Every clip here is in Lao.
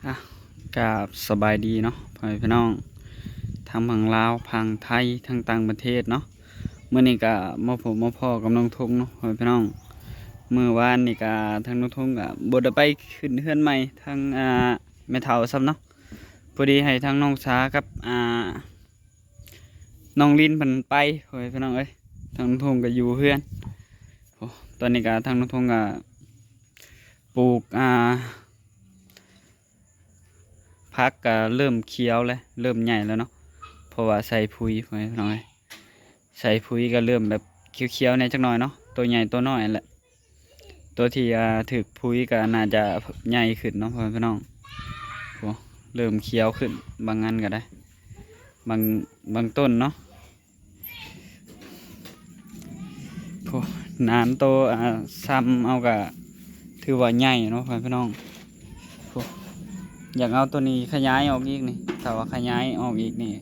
ອ່ະ ກາບສະບາຍດີເນາະ ພໍ່ແມ່ພີ່ນ້ອງ ທັງຝັ່ງລາວ ຝັ່ງໄທ ທັງຕ່າງປະເທດເນາະ. ມື້ນີ້ກະມາພົບມາພໍ້ກັບນ້ອງທຸງເນາະ ພໍ່ແມ່ພີ່ນ້ອງ. ມື້ວານນີ້ກະທາງນ້ອງທຸງກະບໍ່ໄດ້ໄປຂຶ້ນເຮືອນໃໝ່ທາງ ອ່າ ແມ່ເຖົ້າຊ້ຳເນາະ. ພໍດີໃຫ້ທາງນ້ອງສາກັບ ອ່າ ນ້ອງລິນເພິ່ນໄປ ພໍ່ແມ່ພີ່ນ້ອງເອີຍ. ທາງນ້ອງທຸງກະຢູ່ເຮືອນ. ໂອ້ ຕອນນີ້ກະທາງນ້ອງທຸງກະປູກ ອ່າ ຜັກກະເລີ່ມຂຽວແລ້ວ ເລີ່ມໃຫຍ່ແລ້ວເນາະ ເພາະວ່າໃສ່ປຸຍ ພໍ່ແມ່ພີ່ນ້ອງເອີຍ. ໃສ່ປຸຍກະເລີ່ມແບບຂຽວໆແດ່ຈັກໜ້ອຍເນາະ ໂຕໃຫຍ່ໂຕນ້ອຍຫັ້ນແຫຼະ. ໂຕທີ່ ອ່າ ຖືກປຸຍກະໜ້າຈະໃຫຍ່ຂຶ້ນເນາະ ພໍ່ແມ່ພີ່ນ້ອງ. ໂອ້ ເລີ່ມຂຽວຂຶ້ນ ບາງອັນກະໄດ້ ບາງ ບາງຕົ້ນເນາະ. ໂອ້ ໜານໂຕ ອ່າ ຊຳເອົາກະຖືວ່າໃຫຍ່ເນາະ ພໍ່ແມ່ພີ່ນ້ອງ. ໂອ້ ຢາກເອົາໂຕນີ້ຂະຫຍາຍອອກອີກນີ້ ຖ້າວ່າຂະຫຍາຍອອກອີກນີ້.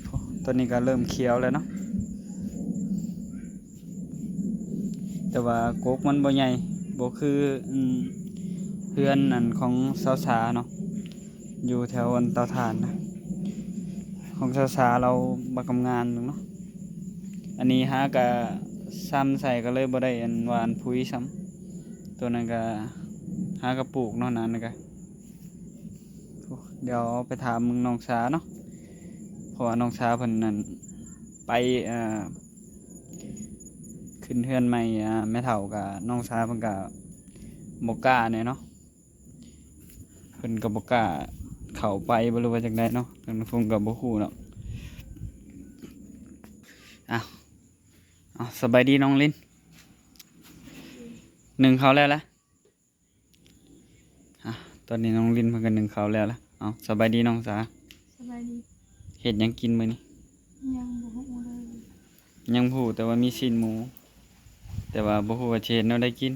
ໂອ້ ໂຕນີ້ກະເລີ່ມຂຽວແລ້ວເນາະ. ແຕ່ວ່າກົກມັນບໍ່ໃຫຍ່ ບໍ່ຄື ອືມ ເຮືອນອັນຂອງສາວສາເນາະ ຢູ່ແຖວອັນເຕົາຖ່ານນະ ຂອງສາວສາລາວບັກກຳງານໜຶ່ງເນາະ. ອັນນີ້ຫາກະຊຳໃສ່ກະເລີຍບໍ່ໄດ້ອັນຫວ່ານປຸຍຊ້ຳ. ໂຕນັ້ນກະຫາກະປູກເນາະ ນັ້ນກະ ດຽວໄປຖາມເບິ່ງນ້ອງສາເນາະ ເພາະວ່ານ້ອງສາເພິ່ນນັ້ນໄປ ເອີ ຂຶ້ນເຮືອນໃໝ່ ອາ ແມ່ເຖົ້າກະ ນ້ອງສາເພິ່ນກະບໍ່ກ້າແດ່ເນາະ ເພິ່ນກະບໍ່ກ້າເຂົ້າໄປບໍ່ ຫຼືວ່າຈັ່ງໃດເນາະ ທາງນ້ອງທຸງກະບໍ່ຮູ້ເນາະ. ອ້າວ ອ້າວ ສະບາຍດີນ້ອງລິນ ໜຶ້ງເຂົ້າແລ້ວລະ? ອ່ະ ຕອນນີ້ນ້ອງລິນເພິ່ນກະໜຶ້ງເຂົ້າແລ້ວລະ. ເອົາ ສະບາຍດີນ້ອງສາ. ສະບາຍດີ. ເຮັດຫຍັງກິນມື້ນີ້? ຍັງບໍ່ຮູ້ເລີຍ. ຍັງບໍ່ຮູ້ ແຕ່ວ່າມີຊີ້ນໝູ ແຕ່ວ່າບໍ່ຮູ້ວ່າຊິເຮັດແນວໃດກິນ.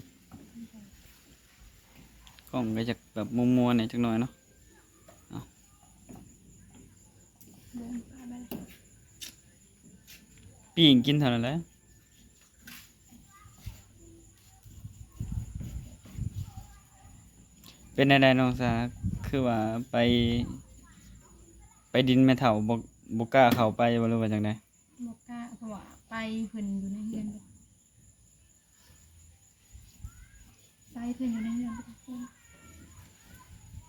ກ້ອງກະຢາກແບບມົວໆແດ່ຈັກໜ້ອຍເນາະ. ເອົາ ປີ້ງກິນເທົ່ານັ້ນແຫຼະ. ເປັນແນວໃດນ້ອງສາ ຄືວ່າໄປ ໄປດິນແມ່ເຖົ້າ ບໍ່ ບໍ່ກ້າເຂົ້າໄປບໍ່ ຫຼືວ່າຈັ່ງໃດ? ບໍ່ກ້າ ເພາະວ່າໄປເພິ່ນຢູ່ໃນເຮືອນ ໄປເພິ່ນຢູ່ໃນເຮືອນ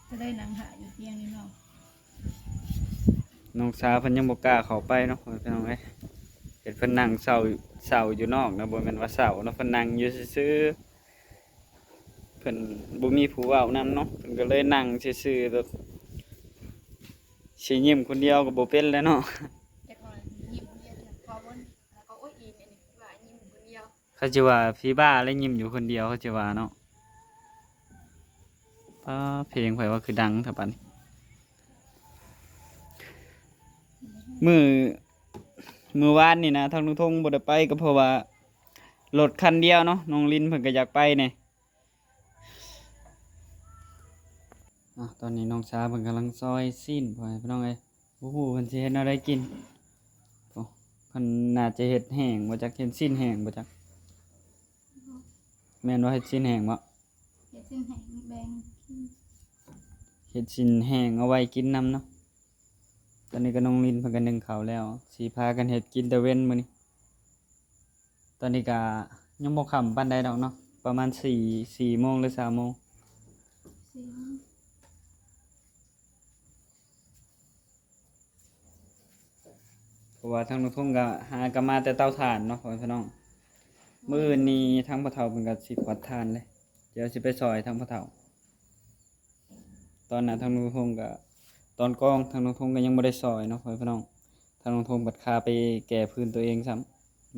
ກະເລີຍນັ່ງຖ້າຢູ່ຕຽງນີ້ເນາະ. ນ້ອງສາເພິ່ນຍັງບໍ່ກ້າເຂົ້າໄປເນາະ ພີ່ນ້ອງເອີຍ. ເຫັນເພິ່ນນັ່ງເຊົາ ເຊົາຢູ່ນອກນະ ບໍ່ແມ່ນວ່າເຊົາເນາະ ເພິ່ນນັ່ງຢູ່ຊື່ໆ ເພິ່ນບໍ່ມີຜູ້ເວົ້ານຳເນາະ ເພິ່ນກະເລີຍນັ່ງຊື່ໆ ແບບຊິຍິ້ມຄົນດຽວກະບໍ່ເປັນແລ້ວເນາະ. ຈັກໜ້ອຍຍິ້ມຄົນດຽວ ເຂົາບໍ່ ແລ້ວກະ ໂອ້ຍ ອີ່ ອັນນີ້ວ່າຍິ້ມຄົນດຽວ ເຂົາຊິວ່າຜີບ້າແລ້ວຍິ້ມຢູ່ຄົນດຽວ ເຂົາຊິວ່າເນາະ. ປ້າ ເພງໃຜວ່າຄືດັງແທ້ປານນີ້. ມື້ ມື້ວານນີ້ນະ ທາງນ້ອງທົງບໍ່ໄດ້ໄປ ກະເພາະວ່າລົດຄັນດຽວເນາະ ນ້ອງລິນເພິ່ນກະຢາກໄປແດ່. ອ່ະ ຕອນນີ້ນ້ອງສາເພິ່ນກຳລັງຊອຍຊີ້ນ ພໍ່ແມ່ພີ່ນ້ອງເອີຍ. ບໍ່ຮູ້ເພິ່ນຊິເຮັດແນວໃດກິນ. ໂອ້ ເພິ່ນໜ້າຈະເຮັດແຫ້ງບໍ່ຈັກ ເຮັດຊີ້ນແຫ້ງບໍ່ຈັກ. ແມ່ນບໍ່ ເຮັດຊີ້ນແຫ້ງບໍ່? ເຮັດຊີ້ນແຫ້ງແບ່ງກິນ ເຮັດຊີ້ນແຫ້ງເອົາໄວ້ກິນນຳເນາະ. ຕອນນີ້ກະນ້ອງລິນເພິ່ນກະໜຶ້ງເຂົ້າແລ້ວ ຊິພາກັນເຮັດກິນແຕ່ເວັນມື້ນີ້. ຕອນນີ້ກະຍັງບໍ່ຄ່ຳປານໃດດອກເນາະ ປະມານສີ່ ສີ່ໂມງ ຫຼື ສາມໂມງ ສີ່ໂມງ. ເພາະວ່າທາງນ້ອງທົງກະຫາກະມາແຕ່ເຕົາຖ່ານເນາະ ພໍ່ແມ່ພີ່ນ້ອງ. ມື້ອື່ນນີ້ທາງພໍ່ເຖົ້າເພິ່ນກະຊິຂວັດຖ່ານເລີຍ ດຽວຊິໄປຊ່ອຍທາງພໍ່ເຖົ້າ. ຕອນນັ້ນທາງນ້ອງທົງກະ ຕອນກອງທາງນ້ອງທົງກະຍັງບໍ່ໄດ້ຊ່ອຍເນາະ ພໍ່ແມ່ພີ່ນ້ອງ. ທາງນ້ອງທົງບັດຄາໄປແກ່ພື້ນໂຕເອງຊ້ຳ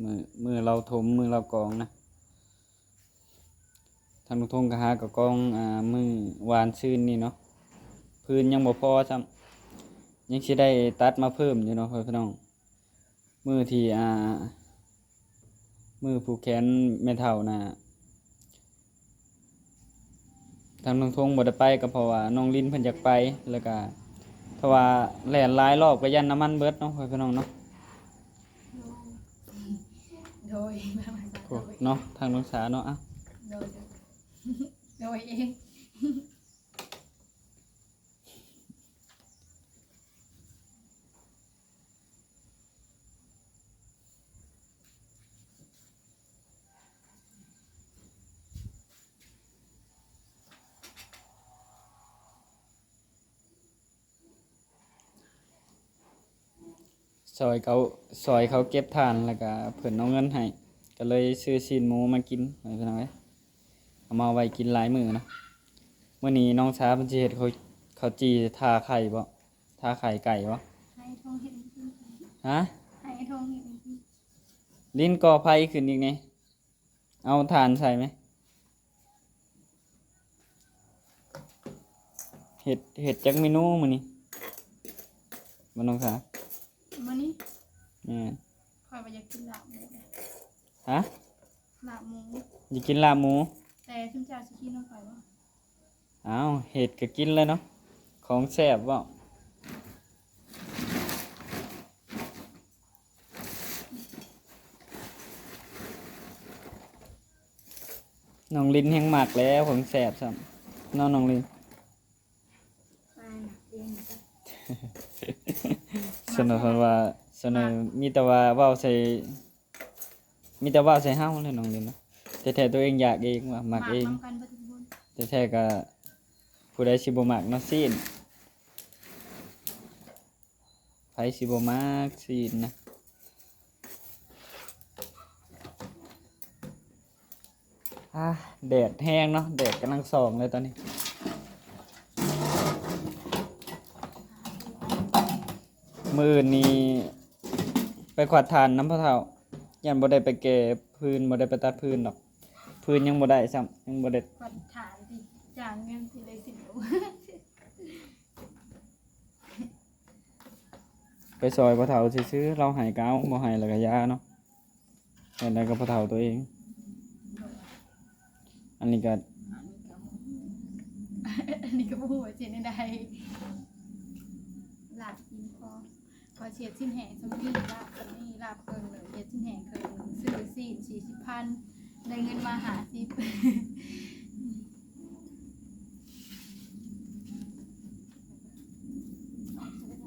ມື້ ມື້ລາວຖົມ ມື້ລາວກອງນະ. ທາງນ້ອງທົງກະຫາກະກອງ ອ່າ ມື້ວານຊືນນີ້ເນາະ ພື້ນຍັງບໍ່ພໍຊ້ຳ ຍັງຊິໄດ້ຕັດມາເພີ່ມຢູ່ເນາະ ພໍ່ແມ່ພີ່ນ້ອງ. ມື້ທີ່ ອ່າ ມື້ຜູກແຂນແມ່ເຖົ້ານະ ທາງນ້ອງທົງບໍ່ໄດ້ໄປ ກະເພາະວ່ານ້ອງລິນເພິ່ນຢາກໄປ ແລ້ວກະຖ້າວ່າແລ່ນຫຼາຍລອບກະຢ້ານນ້ຳມັນເບິດເນາະ ພໍ່ແມ່ພີ່ນ້ອງເນາະ. ໂດຍ ໂດຍ ໂດຍ ເນາະ ທາງນ້ອງສາເນາະ. ອ່ະ ໂດຍ ໂດຍເອງ. ຊ່ອຍເຂົາ ຊ່ອຍເຂົາເກັບຖ່ານ ແລ້ວກະເພິ່ນເອົາເງິນໃຫ້ ກະເລີຍຊື້ຊີ້ນໝູມາກິນ ພີ່ນ້ອງເອີຍ. ເອົາມາໄວ້ກິນຫຼາຍມື້ເນາະ. ມື້ນີ້ນ້ອງສາເພິ່ນຊິເຮັດເຂົ້າ ເຂົ້າຈີ່ທາໄຂ່ບໍ? ທາໄຂ່ໄກ່ບໍ? ໃຫ້ທ້ອງເຮັດໃຫ້ກິນ. ຮະ? ໃຫ້ທ້ອງເຮັດໃຫ້ກິນ. ລິ້ນກໍ່ໄຟຂຶ້ນອີກນີ້. ເອົາຖ່ານໃສ່ໄໝ? ເຮັດ ເຮັດຈັກເມນູມື້ນີ້ ບໍ່ນ້ອງສາ? ມື້ນີ້? ແມ່ນ. ຂ້ອຍວ່າຢາກກິນລາບໝູ. ຮະ? ລາບໝູ. ຢາກກິນລາບໝູ? ແຕ່ຊຸມເຈົ້າຊິກິນນຳຂ້ອຍບໍ່? ອ້າວ ເຮັດກະກິນເລີຍເນາະ ຂອງແຊບເວົ້າ. ນ້ອງລິນແຮ່ງມັກແລ້ວ ຂອງແຊບຊ້ຳເນາະ ນ້ອງລິນ. ສະເໜີເພິ່ນວ່າ ສະເໜີມີແຕ່ວ່າເວົ້າໃສ່ ມີແຕ່ເວົ້າໃສ່ເຮົາແຫຼະ ນ້ອງລິນເນາະ. ແທ້ໆ ຕົວເອງຢາກເອງວ່າ ມັກເອງ. ແທ້ໆ ກະຜູ້ໃດຊິບໍ່ມັກເນາະ ຊີ້ນ. ໃຜຊິບໍ່ມັກຊີ້ນນະ. ອາ ແດດແຮງເນາະ ແດດກຳລັງສ່ອງເລີຍຕອນນີ້. ມື້ອື່ນນີ້ໄປຂວັດຖ່ານນຳພໍ່ເຖົ້າ ຢ້ານບໍ່ໄດ້ໄປແກ່ຟືນ ບໍ່ໄດ້ໄປຕັດຟືນດອກ ຟືນຍັງບໍ່ໄດ້ຊ້ຳ ຍັງບໍ່ໄດ້. ຂວັດຖ່ານຕິ ຈ້າງເງິນຊິໄດ້ສິບໂລ. ໄປຊ່ອຍພໍ່ເຖົ້າຊື່ໆ ລາວໃຫ້ກະເອົາ ບໍ່ໃຫ້ລະກະຢ່າເນາະ. ເຮັດໄດ້ກັບພໍ່ເຖົ້າຕົວເອງ. ອັນນີ້ກະ ອັນນີ້ກະ ອັນນີ້ກະບໍ່ຮູ້ວ່າຊິເຮັດແນວໃດ. ລາບກິນພໍ ຂ້ອຍຊິເຮັດຊີ້ນແຫ້ງສ່ຳນີ້ ລາບສ່ຳນີ້ ລາບເຄິ່ງໜຶ່ງ ເຮັດຊີ້ນແຫ້ງເຄິ່ງໜຶ່ງ ຊື້ຊີ້ນສີ່ສິບພັນ ໄດ້ເງິນມາຫ້າສິບ.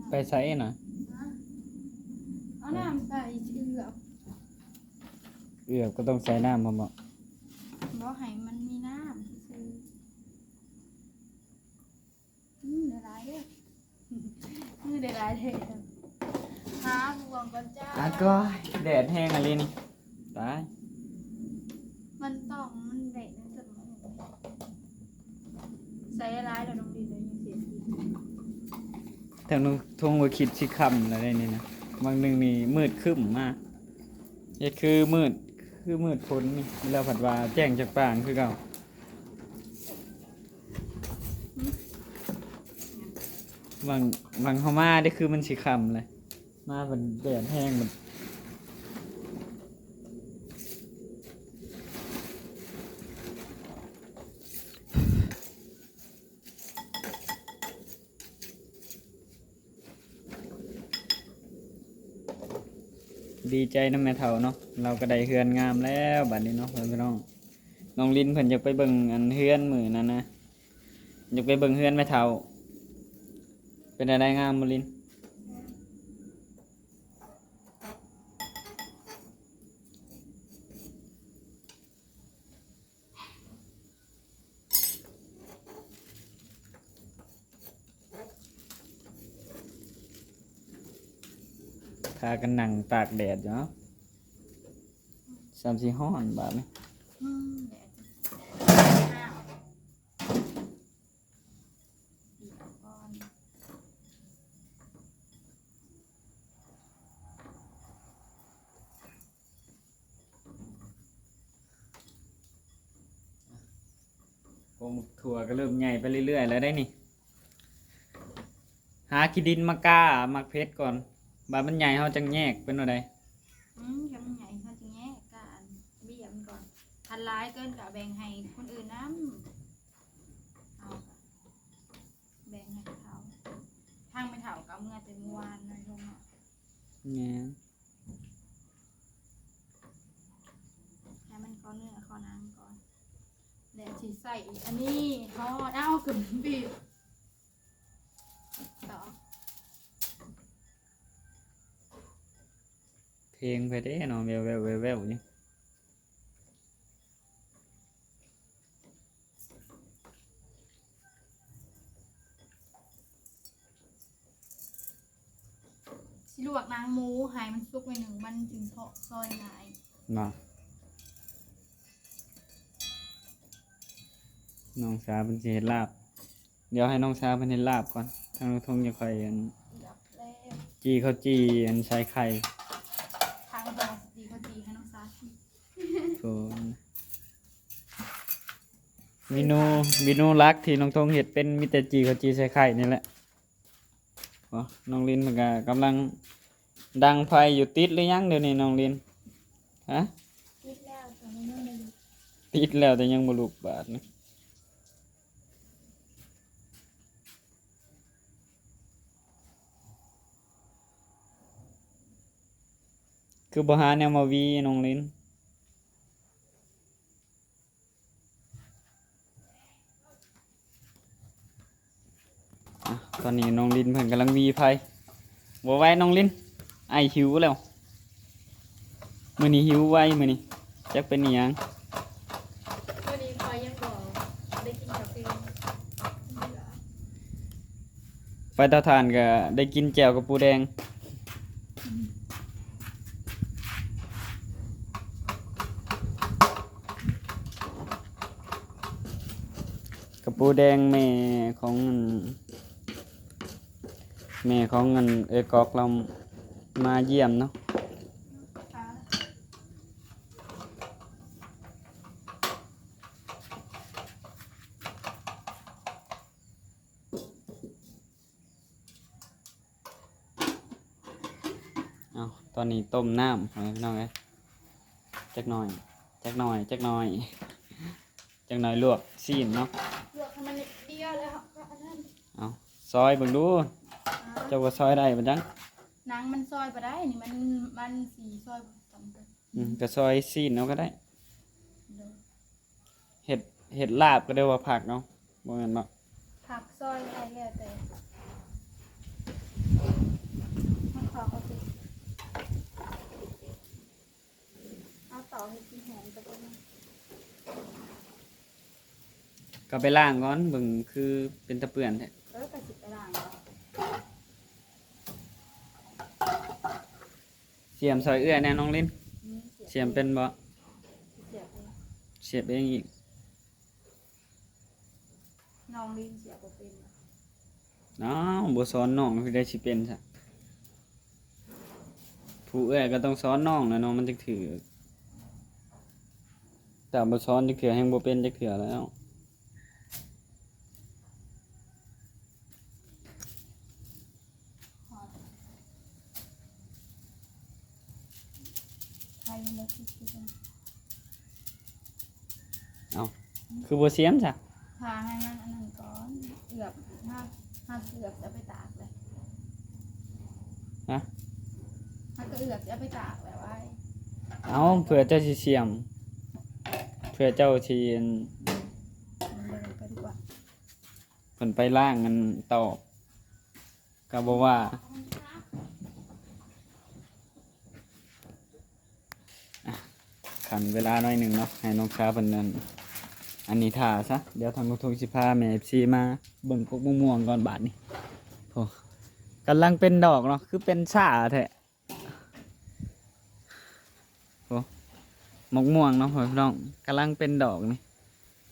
ໄປໃສນະ? ເອົານ້ຳໃສ່ເອືອບ. ເອືອບກະຕ້ອງໃສ່ນ້ຳພ້ອມບໍ? ບໍ່ ໃຫ້ມັນມີນ້ຳຊື່ໆ. ອືມ ຫຼາຍໆເດີ ມືຫຼາຍໆເດີ. ຫາບ່ວງກ່ອນຈ້າ. ອາ ກ້ອຍ ແດດແຮງອີ່ຫຼີນີ້ ຕາຍ. ມັນຕ້ອງ ມັນແດດມັນເກີດມາ ໃສ່ຫຼາຍແລ້ວນ້ອງດິນເລີຍຍັງເສຍ. ທາງລຸງທົງວ່າຄິດຊິຄ່ຳແລ້ວເດ້ນີ້ນະ ຫວ່າງໜຶ່ງນີ້ມືດຄຶ້ມມາ ເຮັດຄືມືດ ຄືມືດຝົນນີ້ ແລ້ວພັດວ່າແຈ້ງຈາກປ່າງຄືເກົ່າ. ຫວ່າງ ຫວ່າງເຮົາມາເດ້ ຄືມັນຊິຄ່ຳເລີຍ ມາບັດແດດແຮງບັດ. ດີໃຈນຳແມ່ເຖົ້າເນາະ ລາວກະໄດ້ເຮືອນງາມແລ້ວບາດນີ້ເນາະ ພໍ່ແມ່ພີ່ນ້ອງ. ນ້ອງລິນເພິ່ນຢາກໄປເບິ່ງອັນເຮືອນມື້ນັ້ນນະ ຢາກໄປເບິ່ງເຮືອນແມ່ເຖົ້າ. ເປັນແນວໃດ ງາມບໍ່ລິນ? ພາກັນນັ່ງຕາກແດດຢູ່ເນາະ ສ່ຳຊິຮ້ອນບາດນີ້. ອືມ ແດດ ໂອ້ ໝາກຖົ່ວກະເລີ່ມໃຫຍ່ໄປເລື້ອຍໆແລ້ວເດ້ນີ້. ຫາຂີ້ດິນມາກ້າໝາກເຜັດກ່ອນ ບາດມັນໃຫຍ່ເຮົາຈັ່ງແຍກ ເປັນແນວໃດ? ອືມ ຄັນມັນໃຫຍ່ເຮົາຈຶ່ງແຍກ ກະອັນ ເບ້ຍມັນກ່ອນ ຄັນຫຼາຍເກີນກະແບ່ງໃຫ້ຄົນອື່ນນຳ. ເອົາ ແບ່ງໃຫ້ເຂົາ ທາງແມ່ເຖົ້າກະເອົາເມືອແຕ່ມື້ວານເນາະ ແມ່ນ ໃຫ້ມັນເຂົ້າເນື້ອເຂົ້າໜັງກ່ອນ ແດດຊິ ໃສ່ອັນນີ້ ຮອດ ເອົາ ຂຶ້ນບີບຕໍ່. ເພງໄປເດ້ເນາະ ແວ່ວໆໆໆຢູ່. ຊິລວກໜັງໝູໃຫ້ມັນສຸກໜ້ອຍໜຶ່ງ ມັນຈຶ່ງເທາະຊອຍງ່າຍເນາະ. ນ້ອງສາວເພິ່ນຊິເຮັດລາບ ດຽວໃຫ້ນ້ອງສາວເພິ່ນເຮັດລາບກ່ອນ ທາງລຸງທົງຈະຄ່ອຍ ອັນ ຈີ່ເຂົ້າຈີ່ ອັນ ໃສ່ໄຂ່ ທາງລຸງທົງຊິຈີ່ເຂົ້າຈີ່ໃຫ້ນ້ອງສາວກິນ. ໂອ້ ເມນູ ເມນູຫຼັກທີ່ນ້ອງທົງເຮັດເປັນ ມີແຕ່ຈີ່ເຂົ້າຈີ່ໃສ່ໄຂ່ນີ້ແຫຼະ. ໂອ້ ນ້ອງລິນເພິ່ນກະກຳລັງດັງໄຟຢູ່. ຕິດຫຼືຍັງດຽວນີ້ນ້ອງລິນ? ຮະ? ຕິດແລ້ວ ແຕ່ມັນຍັງບໍ່ລຸກ ຕິດແລ້ວແຕ່ຍັງບໍ່ລຸກບາດນີ້. ຄືບໍ່ຫາແນວມາຫວີນ້ອງລິນ? ອ່ະ ຕອນນີ້ນ້ອງລິນເພິ່ນກຳລັງຫວີໄຟ. ບໍ່ໄຫວນ້ອງລິນ ອ້າຍຫິວແລ້ວ. ມື້ນີ້ຫິວໄວ ມື້ນີ້ຈັກເປັນອີ່ຫຍັງ. ມື້ນີ້ຂ້ອຍຍັງບໍ່ໄດ້ກິນເຂົ້າເປັນ. ໄຟເຕົາຖ່ານກະໄດ້ກິນແຈ່ວກະປູແດງ. ກະປູແດງແມ່ຂອງ ແມ່ຂອງອັນເອື້ອຍກອກລາວມາຢ້ຽມເນາະ. ເອົາ ຕອນນີ້ຕົ້ມນ້ຳ ພໍ່ແມ່ພີ່ນ້ອງເອີຍ ຈັກໜ່ອຍ ຈັກໜ່ອຍ ຈັກໜ່ອຍ ຈັກໜ່ອຍລວກຊີ້ນເນາະ. ລວກໃຫ້ມັນນິດດຽວແລ້ວເຮົາກະອັນນັ້ນ. ເອົາ ຊອຍເບິ່ງດູ. ເຈົ້າກະຊອຍໄດ້ບໍ່ຈັກ? ໜັງມັນຊອຍບໍ່ໄດ້ນີ້ ມັນ ມັນຊິຊອຍບໍ່ສຳເລັດ. ອືມ ກະຊອຍຊີ້ນເອົາກະໄດ້. ໂດຍ. ເຮັດ ເຮັດລາບກະໄດ້ວ່າຜັກເອົາ ບໍ່ແມ່ນເນາະ? ຜັກຊອຍໄດ້ແລ້ວແຕ່ ມັນຂໍເອົາຕິ ເອົາເຕົາເຮັດຊິຫອມກະໄດ້. ກະໄປລ້າງກ່ອນ ເບິ່ງຄືເປັນຕາເປື້ອນແທ້. ເອີ ກະຊິໄປລ້າງກ່ອນ. ສຽມຊ່ອຍເອື້ອຍແດ່ນ້ອງລິນ. ອືມ ສຽມເປັນບໍ່? ສຽມເອງ ສຽມເອງອີກ. ນ້ອງລິນສຽມບໍ່ເປັນ. ອ້າວ ບໍ່ສອນນ້ອງ ຜູ້ໃດຊິເປັນຊະ? ຜູ້ເອື້ອຍກະຕ້ອງສອນນ້ອງແຫຼະເນາະ ມັນຈັ່ງຖືກ. ຖ້າບໍ່ສອນຈັກເທື່ອແຮ່ງບໍ່ເປັນຈັກເທື່ອແລ້ວ. ໄຂ່ຍັງບໍ່ສຸກຄືກັນ. ເອົ້າ ຄືບໍ່ສຽມຊະ? ຖ້າໃຫ້ມັນອັນນັ້ນກ່ອນ ເອືອບ ຫາ ຫາກະເອືອບຊິເອົາໄປຕາກເລີຍ. ຮະ? ຫາກະເອືອບຊິເອົາໄປຕາກແລ້ວໄວ້. ເອົາ ເພື່ອເຈົ້າຊິສຽມ ເພື່ອເຈົ້າຊິອັນ ເບິ່ງໄປດີກວ່າ. ເພິ່ນໄປລ້າງອັນຕອກ ກະບໍ່ວ່າ. ອ່ະ ຂັນເວລາໜ້ອຍໜຶ່ງເນາະ ໃຫ້ນ້ອງສາວເພິ່ນອັນ ອັນນີ້ຖ້າຊະ. ດຽວທາງລູກທຸງຊິພາແມ່ເອັຟຊີມາເບິ່ງກົກມະມ່ວງກ່ອນບາດນີ້. ໂອ້ ກຳລັງເປັນດອກເນາະ ຄືເປັນຊ້າແທ້. ໂອ້ ໝາກມ່ວງເນາະ ພໍ່ແມ່ພີ່ນ້ອງ ກຳລັງເປັນດອກນີ້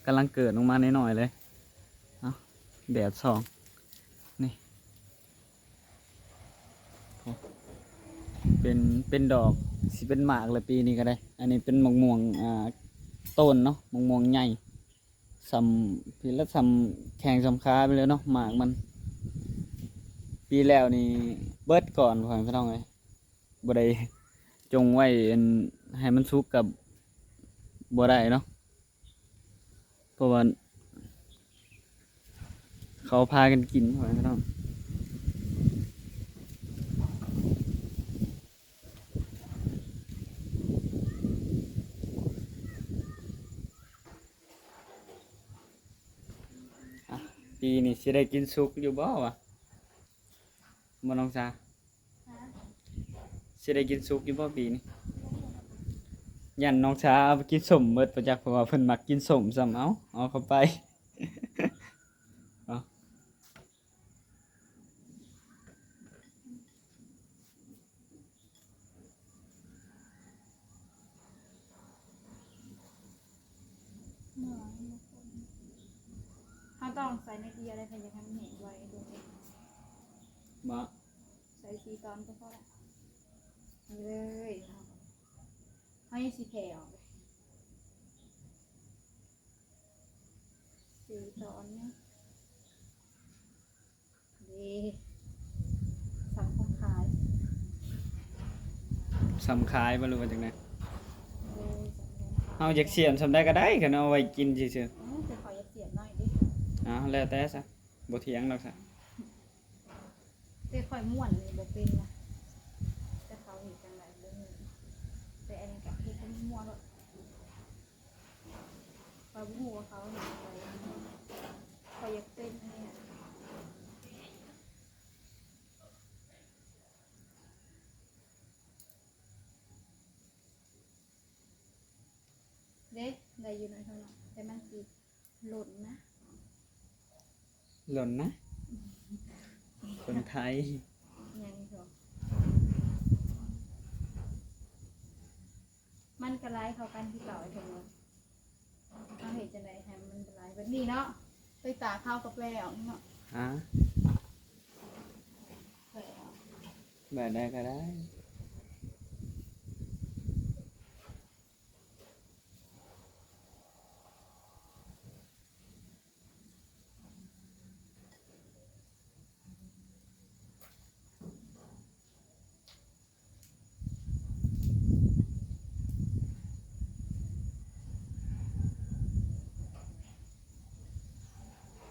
ກຳລັງເກີດອອກມານ້ອຍໆເລີຍ. ເອົາ ແດດສ່ອງນີ້ ໂອ້ ເປັນ ເປັນດອກ ຊິເປັນໝາກແລ້ວປີນີ້ກະໄດ້. ອັນນີ້ເປັນໝາກມ່ວງ ອ່າ ຕົ້ນເນາະ ໝາກມ່ວງໃຫຍ່ ສ່ຳ ພີລະສ່ຳແຂ້ງສ່ຳຂາໄປເລີຍເນາະ ໝາກມັນ. ປີແລ້ວນີ້ເບິດກ່ອນ ພໍ່ແມ່ພີ່ນ້ອງເອີຍ. ບໍ່ໄດ້ຈົ່ງໄວ້ ອັນ ໃຫ້ມັນສຸກກະບໍ່ໄດ້ເນາະ ເພາະວ່າເຂົາພາກັນກິນ ພໍ່ແມ່ພີ່ນ້ອງ. ເ ປີນີ້ຊິໄດ້ກິນສຸກຢູ່ບໍ່ວະ? ບໍ່ນ້ອງສາ? ຮະ? ຊິໄດ້ກິນສຸກຢູ່ບໍ່ປີນີ້? ຢ້ານນ້ອງສາເອົາໄປກິນສົ້ມເບິດບໍ່ຈັກ ເພາະວ່າເພິ່ນມັກກິນສົ້ມຊ້ຳ. ເອົາ ເອົາເຂົ້າໄປ. ເອົາ. ເຮົາຕ້ອງໃສ່ໜ້ອຍດຽວເລີຍ ຖ້າຢາກໃຫ້ມັນແຫ້ງໄວ. ບໍ່ ໃສ່ສີ່ຕອນກໍພໍລະ. ນີ້ເລີຍ ເຮົາ ເຮົາຍັງຊິແຜ່ອອກເລີຍ. ສີ່ຕອນນີ້ ເດ້ ສ່ຳຂາຍ ສ່ຳຂາຍບໍ່ ຫຼືວ່າຈັ່ງໃດ? ໂດຍ ສ່ຳຂາຍ. ເຮົາຢາກສຽມສ່ຳໃດກໍໄດ້ ຄັນເອົາໄວ້ກິນຊື່ໆ. ເອີ ແຕ່ຂ້ອຍຢາກສຽມໜ້ອຍເດ້. ອ້າວ ແລ້ວແຕ່ຊະ ບໍ່ຖຽງດອກຊະ. ແຕ່ຂ້ອຍມ້ວນນີ້ບໍ່ເປັນນະ ແຕ່ເຂົາເຮັດຈັ່ງໃດບໍ່ຮູ້ ແຕ່ອັນນີ້ກໍເຮັດໃຫ້ມັນມົວໂລດ. ຂ້ອຍບໍ່ຮູ້ວ່າເຂົາເຮັດຈັ່ງໃດ ຂ້ອຍຢາກເປັນອັນນີ້ນະ. ເດ້ ໄດ້ຢູ່ໜ້ອຍເທົ່ານັ້ນ ແຕ່ມັນຊິ ຫຼົ່ນນະ ຫຼົ່ນນະ ຄົນໄທ. ຫຍັງອີກເນາະ ມັນກໍຫຼາຍເທົ່າກັນຄືເກົ່າ ໄອ້ເຖິງວ່າ ເຮົາເຮັດຈັ່ງໃດໃຫ້ມັນຫຼາຍແບບນີ້ເນາະ ໄປຕາກເຮົາກໍແປອອກເນາະ. ຮະ? ແປອອກ ແບບໃດກໍໄດ້.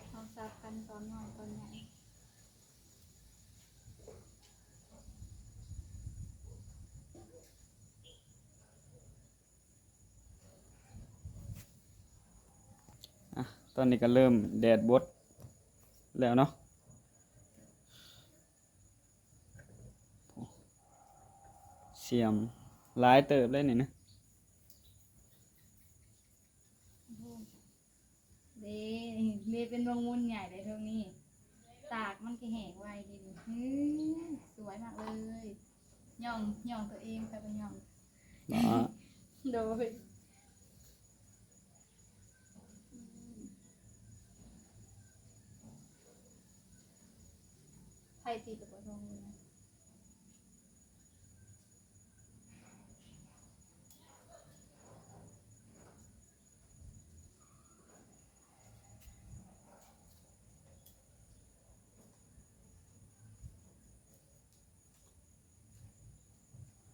ເຮົາສັບກັນຕອນນ້ອຍຕອນໃຫຍ່. ອ່ະ ຕອນນີ້ກໍເລີ່ມແດດບົດແລ້ວເນາະ. ສຽມຫຼາຍເຕີບເລີຍນີ້ນະ. ເດ້ ເດ້ ເປັນວງມູນໃຫຍ່ເດ້ ເທິງນີ້ ຕາກມັນກໍແຫ້ງໄວດີນີ້. ເຮີ້ຍ ສວຍມາກເລີຍ ຍ້ອງ ຍ້ອງຕົວເອງ ໃຜບໍ່ຍ້ອງ. ບໍ່ ໂດຍ ໃຜຕິດແລ້ວບໍ່ ໂດຍ.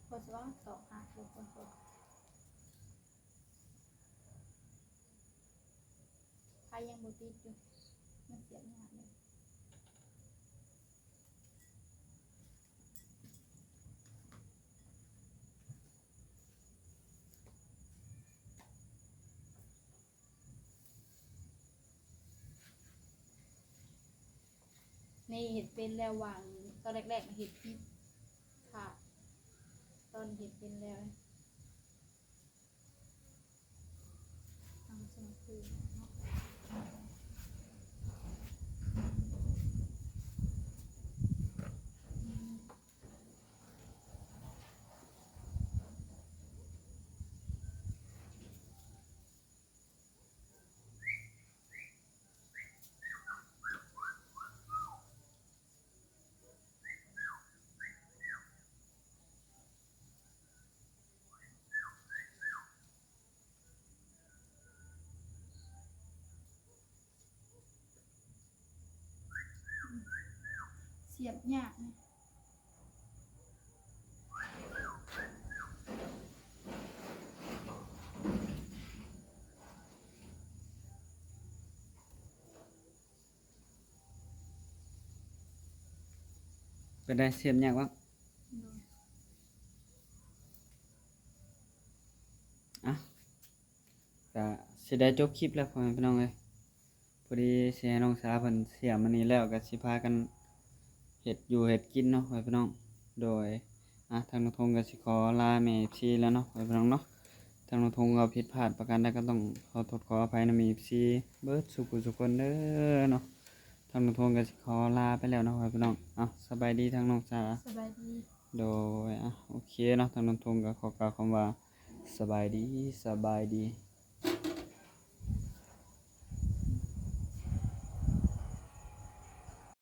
ໂພສວ່າຕອກຫັກຢູ່ຄົນໂພສ ໃຜຍັງບໍ່ຕິດຢູ່ ມັນສຽບຍາກເດ້. ນີ້ເຮັດເປັນແລ້ວ ຫວ່າງຕອນແລກໆ ເຮັດຜິດພາດ ຕອນເຮັດເປັນແລ້ວ. ສຽບຍາກນະ. ເປັນໃດ ສຽບຍາກບໍ່? ໂດຍ. ອ່ະ ກະຊິໄດ້ຈົບຄລິບແລ້ວ ພໍ່ແມ່ພີ່ນ້ອງເອີຍ. ພໍດີຊິໃຫ້ນ້ອງສາເພິ່ນສຽມອັນນີ້ແລ້ວ ກໍຊິພາກັນເຮັດຢູ່ເຮັດກິນເນາະ ພໍ່ແມ່ພີ່ນ້ອງ. ໂດຍ ອ່ະ ທາງນ້ອງທົງກໍຊິຂໍລາແມ່ເອັຟຊີແລ້ວເນາະ ພໍ່ແມ່ພີ່ນ້ອງເນາະ. ທາງນ້ອງທົງກໍຜິດພາດປະການໃດກໍຕ້ອງຂໍໂທດຂໍອະໄພນຳເອັຟຊີເບິດສູ່ຜູ້ສູ່ຄົນເດີເນາະ. ທາງນ້ອງທົງກໍຊິຂໍລາໄປແລ້ວເນາະ ພໍ່ແມ່ພີ່ນ້ອງ. ເອົາ ສະບາຍດີທາງນ້ອງສາ. ສະບາຍດີ. ໂດຍ ອ່ະ ໂອເຄເນາະ ທາງນ້ອງທົງກໍຂໍກ່າວຄຳວ່າ ສະບາຍດີ ສະບາຍດີ.